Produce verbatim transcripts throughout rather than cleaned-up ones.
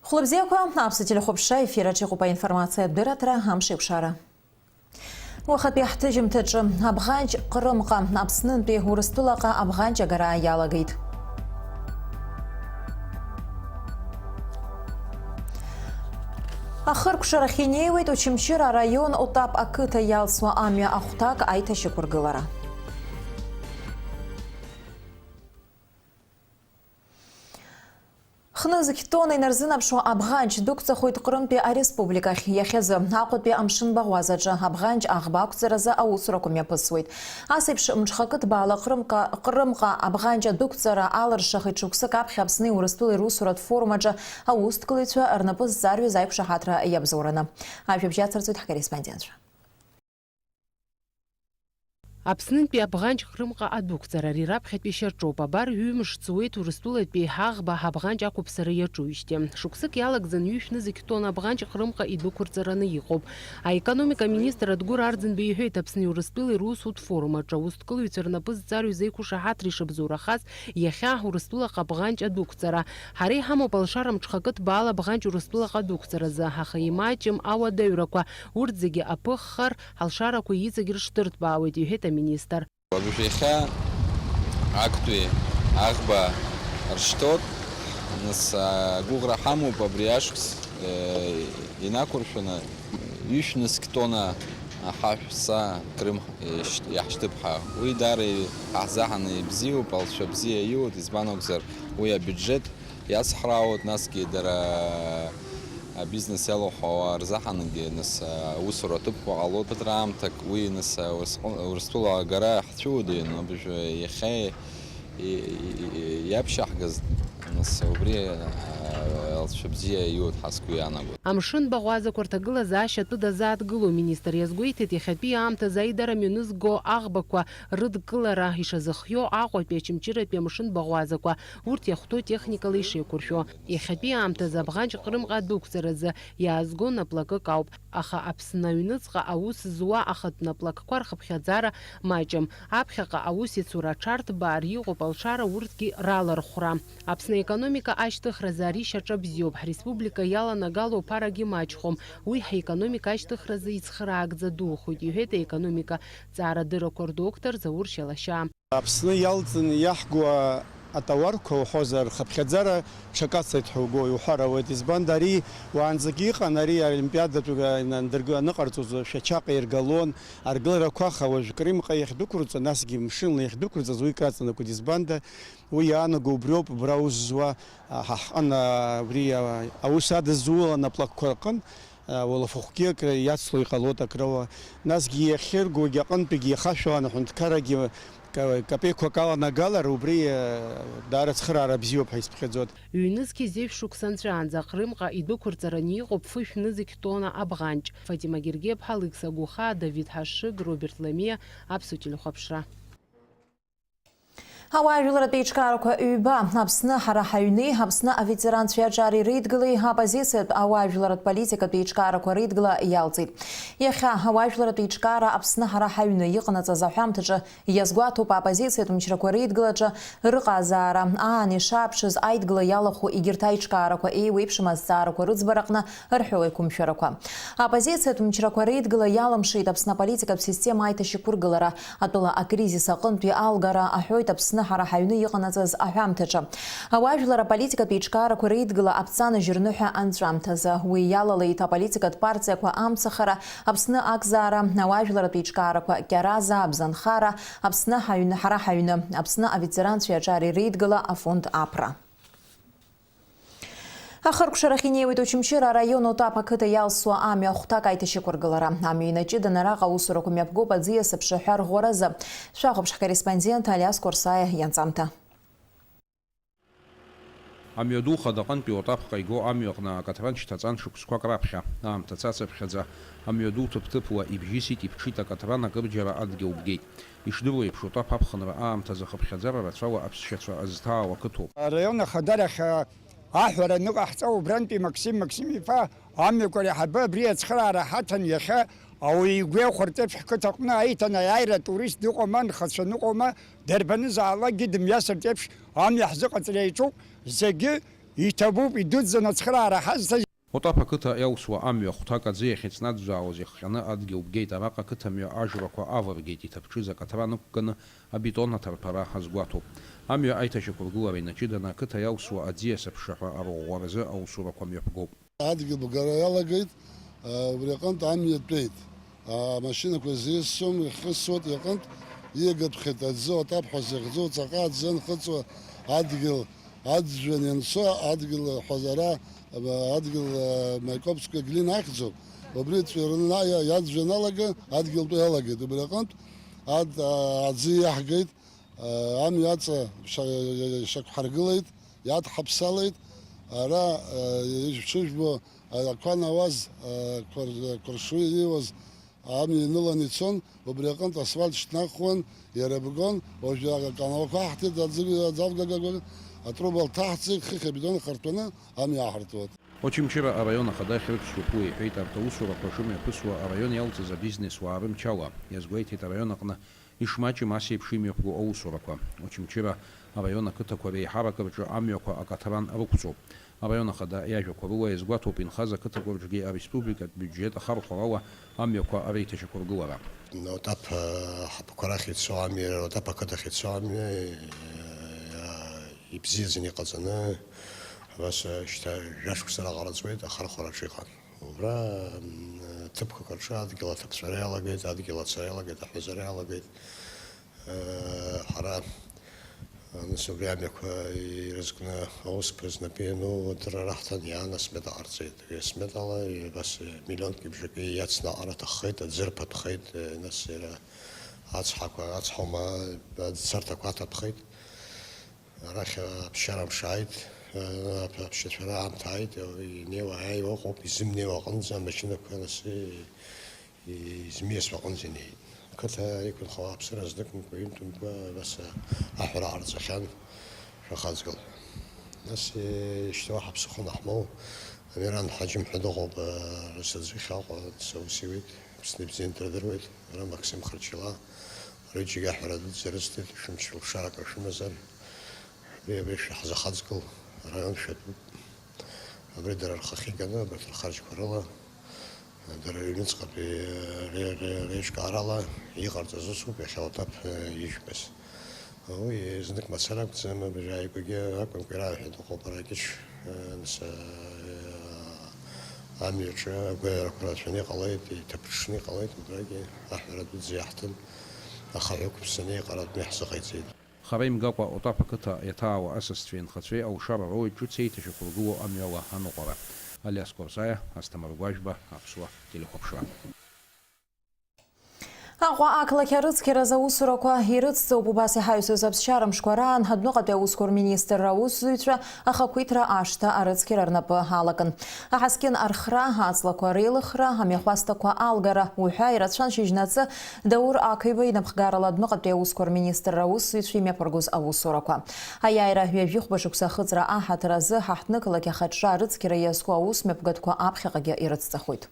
Хәлыбзиақәа, аԥсуа телехәаԥшра ефир аҿы иҟоуп аинформациатә дырраҭара Амш еиқәшара. Уахатәи ҳҭыжьымҭаҿы, Абӷанҷ Ҟрымҟа, Аԥснынтәи Урыстәылаҟа Абӷанҷ агара иалагеит. Ахыркәшарахь инеиуеит Очамчыра араион Отап ақыҭа иалсуа амҩа ахәҭак аиҭашьақәыргылара. Хнызқь тонна инарзынаԥшуа абӷанҷ дықәҵахоит Ҟрымтәи ареспубликахь. Иахьазы Аҟәатәи амшын баӷәазаҿы абӷанҷ аӷба ақәҵаразы аусурақәа мҩаԥысуеит. Ас еиԥш мҽхакы ҭбаала Ҟрымҟа, Ҟрымҟа абӷанҷ адәықәҵара алыршахеит шықәсык аԥхьа Аԥсни Урыстәылеи русуратә форум аҿы аусҭгылаҩцәа рнапы зҵарҩыз аиқәшаҳаҭра иабзоураны. Ажәабжь ацырҵоит ҳкорреспондентцәа. Аԥснынтәи абӷанҷ Ҟрымҟа адәықәҵара ари раԥхьатәи шьаҿоуп. Абар, ҩымш ҵуеит Урыстәылатәи аӷба абӷанҷ ақәыԥсара иаҿуижьҭеи. Шықәсык иалагӡаны ҩышә нызқь тонна абӷанҷ Ҟрымҟа идәықәырҵараны иҟоуп. Аекономика аминистр Адгәыр Арӡынба иҳәеит Аԥсни Урыстәылеи русутә форум аҿы аусҭгылаҩцәа рнапы зҵарҩыз аиқәшаҳаҭра ишыбзоурахаз иахьа Урыстәылаҟа абӷанҷ адәықәҵара. Ҳара иҳамоуп алшара мҽхакы ҭбаала абӷанҷ Урыстәылаҟа адәықәҵаразы, аха имаҷым ауадаҩрақәа, урҭ зегьы аԥыххар, алшарақәа иҵегь рыҽдырҭбаауеит, иҳәеит аминистр. Уажә иахьа актәи аӷба ршьҭоуп, нас, агәыӷра ҳамоуп абри ашықәс, э, инақәыршәаны ҩышә нызқь тонна аҳашә са Крым ишьҭ-, иаҳшьҭып ҳәа. Уи даара ҳаҳзаҳаны ибзиоуп, алҵшәа бзиа иоуеит, избан акәзар, уи абиуџьет иацҳраауеит, насгьы дара абизнес иалахәу ауаа рзаҳангьы, нас, аусура аҭыԥқәа ҟалоит. Ԥыҭраамҭак уи, нас, Урыс-, Урыстәыла агара ҳцәыуадаҩын, абыржәы иахьа и-, и-, и-, иаԥшьаҳгаз, нас, убри, а, алҵшәа бзиа иоуеит ҳәа сгәы иаанагоит. Амшын баӷәазақәа рҭагылазаашьа атәы дазааҭгылоу аминистр иазгәеиҭеит, иахьатәи аамҭазы аидара мҩанызго аӷбақәа рыдкылара ишазыхиоу Аҟәатәи Очамчыратәи амшын баӷәазақәа, урҭ иахәҭоу техникала ишеиқәыршәо. Иахьатәи аамҭазы абӷанҷ Ҟрымҟа адәықәҵаразы иаазго наплакык ауп, аха Аԥсны аҩныҵҟа аус зуа ахатә наплакқәа рхыԥхьаӡара маҷым. Аԥхьаҟа аусеицура аҽарҭбаар иҟоуп алшара урҭгьы ралархәра. Аԥсны аекономика ашьҭыхразы ари шьаҿа бзиоуп, ҳреспублика иаланагало аԥарагьы маҷхом. Уи ҳаекономика ашьҭыхразы ицхыраагӡа духоит, иҳәеит аекономика ҵаарадыррақәа рдоктор Заур Шьалашьаа. Аԥсны иалҵны иаҳго атауарқәа уҳәозар, рхыԥхьаӡара ҽакы ацлеит ҳәа угәы иуҳәар ауеит. Избанда ари уаанӡагьы иҟан, ари аолимпиадатә га-, нандырг-, аныҟарҵоз шәачаҟ иргалон аргыларақәа, аха уажә Крымҟа иахьдәықәырҵо, насгьы мшынла иахьдәықәырҵаз уи краҵанакуеит. Избанда уи иаанаго убриоуп, убра аус зуа, а, ҳа ҳҟын, а, убри, а, аус адызулан аплакқәа рҟын, а, уалафахәгьы акры иацло иҟалоит акрыла. Насгьы иахьыргогьы аҟынтәигьы иахашәаланы аҳәынҭқаррагьы ка-, капеиқәак аланагалар, убри, а, даара ацхыраара бзиоуп ҳәа исԥхьаӡоит. Ҩнызқь зежә шықәса нҵәаанӡа Ҟрымҟа идәықәырҵараны иҟоуп фышә нызқь тонна абӷанҷ. Фатима Гергеиԥҳа, Лыкса Гәыхаа, Давид Ҳашыг, Роберт Ламиа, Аԥсуа телехәаԥшра. Ауаажәларратә еиҿкаарақәа ҩба, Аԥсны ҳара ҳаҩни, Аԥсны аветеранцәеи аҿари реидгылеи аоппозициатә ауаажәларратә политикатә еиҿкаарақәа реидгыла иалҵит. Иахьа ауаажәларратә еиҿкаара Аԥсны ҳара ҳаҩны иҟанаҵаз аҳәамҭаҿы иазгәаҭоуп аоппозициатә мчрақәа реидгылаҿы рыҟазаара, аан ишааԥшыз аидгыла иалахәу егьырҭ аиҿкаарақәа еиуеиԥшым азҵаарақәа рыӡбараҟны рҳәоу еиқәымшәарақәа. Аоппозициатә мчрақәа реидгыла иалымшеит Аԥсны аполитикатә система аиҭашьақәыргылара, атәыла акризис аҟынтәи алгара, аҳәоит Аԥсны ҳара ҳаҩны иҟанаҵаз аҳәамҭаҿы. Ауаажәлар аполитикатә еиҿкаарақәа реидгыла аԥҵанажь рныҳәа анҵәамҭазы. Уи иалалеит аполитикатә партиақәа амцахара, Аԥсны акзаара, ауаажәларратә еиҿкаарақәа Кьараза, Абзанхара, Аԥсны ҳаҩны, ҳара ҳаҩны, Аԥсны аветеранцәеи аҿари реидгыла афонд Аԥра. Ахыркәшарахь инеиуеит Очамчыра араион Отап ақыҭа иалсуа амҩа ахәҭак аиҭашьақәыргылара. Амҩа инаҷыдан араҟа аусурақәа мҩаԥгоуп аӡиас аԥшаҳәа рӷәӷәаразы. Шәахәаԥш ҳкорреспондент Алиас Корсаиа ианҵамҭа. Амҩаду хадаҟынтәи Отапҟа игоу амҩаҟны акатран шьҭаҵан шықәсқәак раԥхьа. Аамҭа цацыԥхьаӡа, амҩаду ҭыԥ-ҭыԥуа ибжьысит, иԥҽит акатран, акырџьара адгьыл бгеит. Ишдыру еиԥш, Отап аԥхынра аамҭазы хыԥхьаӡара рацәала аԥсшьацәа зҭаау ақыҭоуп. Араион ахадарахь, а, аҳәара аныҟаҳҵа, убрантәи Максим Максим-иԥа амҩақәа реиҳабы абри ацхыраара ҳаҭан, иахьа ауаҩы игәеихәыртә еиԥш ҳқыҭаҟны аиҭанеиааира атурист дыҟоума, нхацәа ныҟоума, дарбанызаалакгьы дымҩасыртә еиԥш амҩа ҳзыҟаҵара иаҿуп, зегьы Иҭабуп, идуӡӡан ацхыраара ҳазҭаз. Отаԥ ақыҭа иалсуа амҩа хәҭак аӡы иахьыҵнаӡәӡәаауаз ихҟьаны адгьыл бгеит. Араҟа ақыҭамҩа ажәрақәа авыргеит, иҭаԥҽыз акаҭран ықәганы абетон аҭарԥара азгәаҭоуп. Амҩа аиҭашьақәыргылара инаҷыданы ақыҭа иалсуа аӡиас аԥшаҳәа арӷәӷәаразы аусурақәа мҩаԥгоуп. Адгьыл бгара иалагеит, убри аҟынтә амҩа тәеит. Амашьынақәа зеисуам, ихысуеит, иҟынтә иагатәхеит аӡы, отаԥ ҳәа захьӡу, ҵаҟа аӡы анхыҵуа адгьыл, аӡәӡәан ианцо адгьыл ҳәазара, адгьыл Маиковская глина ахьӡуп. Убри ҵәирны иа-, иаӡәӡәан алага, адгьылтәи иалагеит. Убри аҟынтә ад-, аӡы иаҳгеит, амҩа аҵа шьақәҳаргылеит, иадҳаԥсалеит. Ара, ишәҽыжәбо, ақәа науаз, қәар-, қәаршуи ииуаз амҩа иныланы ицон, убри аҟынтә асфальт шьҭнахуан, иара бгон, уажәы аканалқәа аҳҭеит, аӡы-, аӡы авгагақәа, атруба лҭаҳҵеит, хыхь абидон ахарҭәаны амҩа аҳарҭуан. Очамчыра араион ахада ахьрыԥшьоуп уи, иҳәеит арҭ аусурақәа шымҩаԥысуа араион иалҵыз абизнесуаа рымчала. Иазгәеиҭеит араион аҟны ишмаҷым ас еиԥш имҩаԥго аусурақәа. Очамчыра араион ақыҭақәа реиҳарак рҿы амҩақәа акаҭран рықәҵоуп. Араион ахада иажәақәа рыла иазгәаҭоуп инхаз ақыҭақәа рҿгьы ареспубликатә биуџьет ахархәарала амҩақәа реиҭашьақәыргылара. Отаԥ, э, ҳаԥқәа рахь ицо амҩа, Отаԥ ақыҭахь ицо амҩа, э, ибзиаӡаны иҟаҵаны, абас, э, шьҭа жәашықәса раҟара ҵуеит, ахархәараҿы иҟан. Убра, м, ҭыԥқәак рҿы адгьыл аҭаԥҵәара иалагеит, адгьыл ацара иалагеит, аҳәазара иалагеит. Э, ҳара, э, нас убри амҩақәа ирызкны аусқәа знапы иану адырра раҳҭан, иаан асмета ҟарҵеит. Уи асметала, э, абас, э, миллионки бжаки иацны аҟара аҭаххеит, аӡы рԥатәхеит, э, нас иара ацҳақәа, ацҳаума, аӡцарҭақәа аҭатәхеит. Арахь аԥсшьара мшы ааит, аԥ-, аԥсшьацәара аамҭа ааит, инеиуа, иааиуа ыҟоуп, изымнеиуа аҟынӡа амашьынақәа нас измиасуа аҟынӡа инеит. Ақыҭа иқәынхауа аԥсра азныкымкәа, ҩынтәымкәа, абас аҳәара ҟарҵахьан, шәахаҵгыл ҳәа. Нас ишьҭоу ҳаԥсыхәа анаҳмоу, Амиран Ҳаџьым ҳәа дыҟоуп, рысаӡыхь Аҟәа, ус иуеит, Аԥсны ибзианы дырдыруеит, ара Максим Харчила, рыџьегьы аҳәара дуӡӡа рысҭеит, шәымч-, шәылшарак ршәымазар. Абри, абри шәаҳзахаҵгыл, араион шәатәуп. Абри дара рхахьы иганы, абарҭ рхарџьқәа рыла, дара рыҩныҵҟатәи ре-, ре-, реиҿкаарала иҟарҵаз усуп иахьа Отаԥ, э, ижәбаз. Уи знык мацара акәӡам, абри ааигәагьы акәымкәа ираҳәеит, аҟәараҷыҷ, э, нас, э, амҩаҿы агәаҩарақәа рацәаны иҟалеит, иҭаԥҽны иҟалеит, убрагьы аҳәара дуӡӡа иаҳҭын, ахаҳә ықәԥсаны еиҟаратәны иаҳзыҟаиҵеит. Хара имгакәа Отаԥ ақыҭа иаҭаауа асасцәеи анхацәеи алшара роуеит ҿыц еиҭашьақәыргылоу амҩала аныҟәара. Алиас Қәарсаиа, Асҭамыр Гәажәба, Аԥсуа телехәаԥшра. Аҟәа ақалақь арыцқьаразы аусурақәа ирыцҵоуп. Убас иҳаҩсыз аԥсшьара мшқәа раан адәныҟатәи аусқәа рминистрра аусзуҩцәа ахақәиҭра ашҭа арыцқьара рнапы алакын. Аҳаскьын архра, аҵлақәа реилыхра, амҩахәасҭақәа алгара уҳәа ирацәан шьыжьнаҵы Даур Ақаиба инапхгарала адәныҟатәи аусқәа рминистрра аусзуҩцәа имҩаԥыргоз аусурақәа. Аиааира ҩажәихәба шықәса ахыҵра аҳаҭыр азы ҳаҳҭнықалақь ахаҿра арыцқьара иазку аус мҩаԥгатәқәа аԥхьаҟагьы ирыцҵахоит.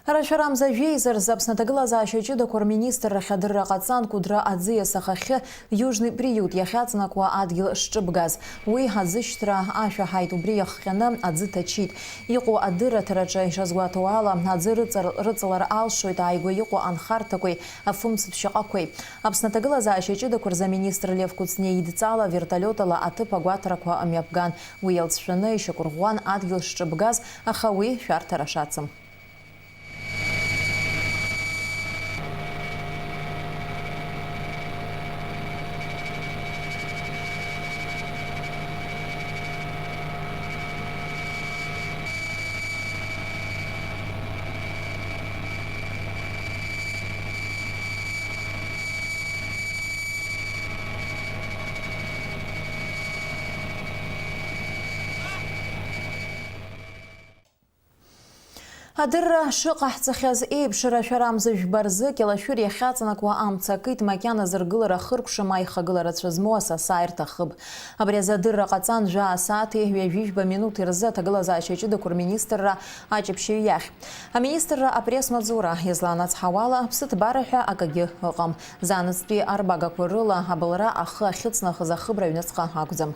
Рашәарамза жәеиза рзы Аԥсны аҭагылазаашьа ҷыдақәа рминистррахь адырра ҟаҵан, Кәыдры аӡиас ахахьы Южный Приют иахьаҵанакуа адгьыл шҿыбгаз. Уи аӡышьҭра ашәаҳаит, убри иахҟьаны аӡы ҭачит. Иҟоу адырраҭараҿы ишазгәаҭоу ала, аӡы рыҵар-, рыҵалар алшоит ааигәа иҟоу анхарҭақәеи афымцатә шьаҟақәеи. Аԥсны аҭагылазаашьа ҷыдақәа рзы аминистр Лев Кәыҵниа идҵала вертолиотала аҭыԥ агәаҭарақәа мҩаԥган. Уи иалҵшәаны ишьақәырӷәӷәан адгьыл шҿыбгаз, аха уи шәарҭара шацым. Адырра шыҟаҳҵахьаз еиԥш, рашәарамза жәба рзы Кьалашәыр иахьаҵанакуа амца акит, макьаназы ргылара хыркәшам аихагыла рацәа змоу асасааирҭа хыб. Абри азы адырра ҟаҵан жәаа сааҭи ҩажәи жәба минуҭи рзы аҭагылазаашьа ҷыдақәа рминистрра аҷаԥшьаҩ иахь. Аминистрра апресс-маҵзура иазланацҳауала, ԥсыҭбара ҳәа акагьы ыҟам. Заанаҵтәи арбагақәа рыла абылра ахы ахьыҵнахыз ахыбра аҩныҵҟа акәӡам.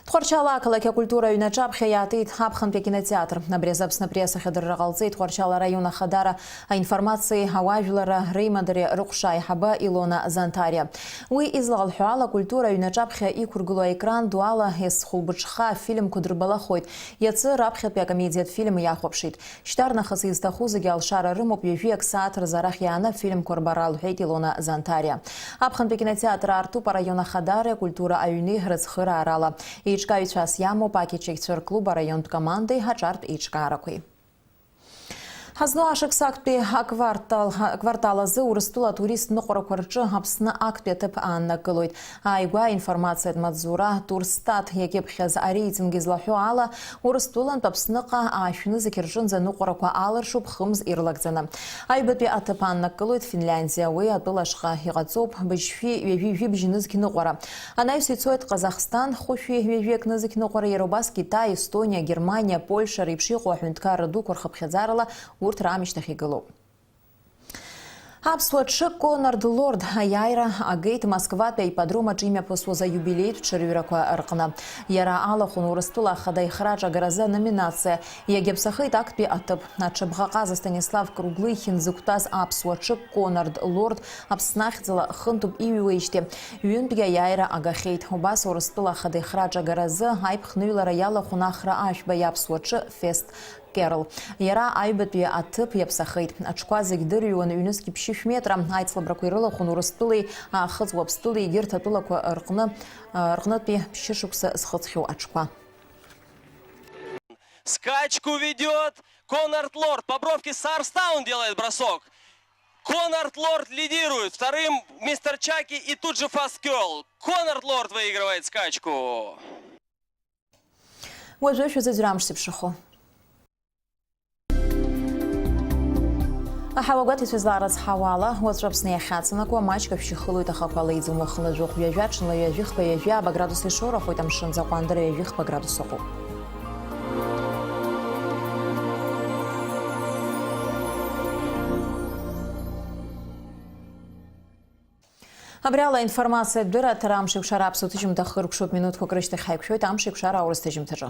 Тҟәарчал ақалақь акультура аҩны аҿаԥхьа иаатит аԥхынтәи акинотеатр. Абри азы Аԥсны апресса ахьадырра ҟалҵеит Тҟәарчал араион ахадара аинформациеи ауаажәларра реимадареи рыҟәша аиҳабы Илона Занҭариа. Уи излалҳәо ала, акультура аҩны аҿаԥхьа иқәыргылоу аекран ду ала ес хәылбыҽха афильмқәа дырбалахоит. Иацы раԥхьатәи акомедиатә фильм иахәаԥшит. Шьҭарнахыс изҭаху зегьы алшара рымоуп, ҩажәи ак сааҭ рзы арахь иааны афильмқәа рбара, лҳәеит Илона Занҭариа. Аԥхынтәи акинотеатр аартуп араион ахадареи акультура аҩни рыцхыраарала. Еиҿкааҩцәас иамоуп акьачақьцәа рклуб араионтә командеи аҿартә еиҿкаарақәеи. Ҳазну ашықәс актәи аквартал, аквартал азы Урыстәыла атурист ныҟәарақәа рҿы Аԥсны актәи аҭыԥ ааннакылоит. Ааигәа аинформациатә маҵзура Турстат иакьыԥхьаз ареитинг излаҳәо ала, Урыстәылантә Аԥсныҟа аашәны зегь рҿынӡа ныҟәарақәа алыршуп хымз ирлагӡаны. Аҩбатәи аҭыԥ ааннакылоит Финляндиа, уи атәыла ашҟа иҟаҵоуп быжьшәи ҩажәи жәибжь нызқь ныҟәара. Анаҩс ицоит Ҟазахсҭан, хәышәи ҩажәи акнызқь ныҟәара, иара убас Китай, Естониа, Германиа, Польша реиԥш иҟоу аҳәынҭқарра дуқәа рхыԥхьаӡарала урҭ раамышьҭахь игылоуп. Аԥсуа ҽы Конрад Лорд аиааира агеит Москватәи аипподром аҿы имҩаԥысуаз аиубилеитә ҽырҩрақәа рҟны. Иара алахәын Урыстәыла Ахада ихраҿ агаразы аноминациа, иагьаԥсахеит актәи аҭыԥ. Аҽыбӷаҟаза Станислав Круглыхин зықәтәаз аԥсуа ҽы Конрад Лорд Аԥсны ахьӡала хынтәуп иҩуеижьҭеи ҩынтәгьы аиааира агахьеит. Убас Урыстәыла Ахада ихраҿ агаразы аиԥхныҩлара иалахәын Ахра Ашәба иаԥсуа ҽы Фест Керл. Иара аҩбатәи аҭыԥ иаԥсахеит. Аҽқәа зегь дырҩуан ҩнызқь ԥшьышә метра. Аицлабрақәа ирылахәын Урыстәылеи Аахыҵ Уаԥстәылеи егьырҭ атәылақәа рҟны, рҟнытәи ԥшьышықәса зхыҵхьоу аҽқәа. Скачку ведёт Конрад Лорд. По бровке Сарстаун делает бросок. Конрад Лорд лидирует. Вторым мистер Чаки и тут же Фаст Керл. Конрад Лорд выигрывает скачку. Уажәы шәазыӡырҩ амш зеиԥшрахо. Аҳауагәаҭаҩцәа злаарыцҳауа ала, уаҵәы Аԥсны иахьацанакуа маҷк ашәшьы хылоит, ахақәа леиӡом, уахынла жәохә ҩажәа, ҽынла ҩажәи хԥа ҩажәи ааба градус ишоура, ахоит амшын, закәандара ҩажәи хԥа градус ыҟоуп. Абри ала аинформациатә дырраҭара амш еиқәшара аԥсуа ҭыжьымҭа хыркәшоуп, минуҭқәак рышьҭахь ҳаиқәшәоит амш еиқәшара аурыс ҭыжьымҭаҿы.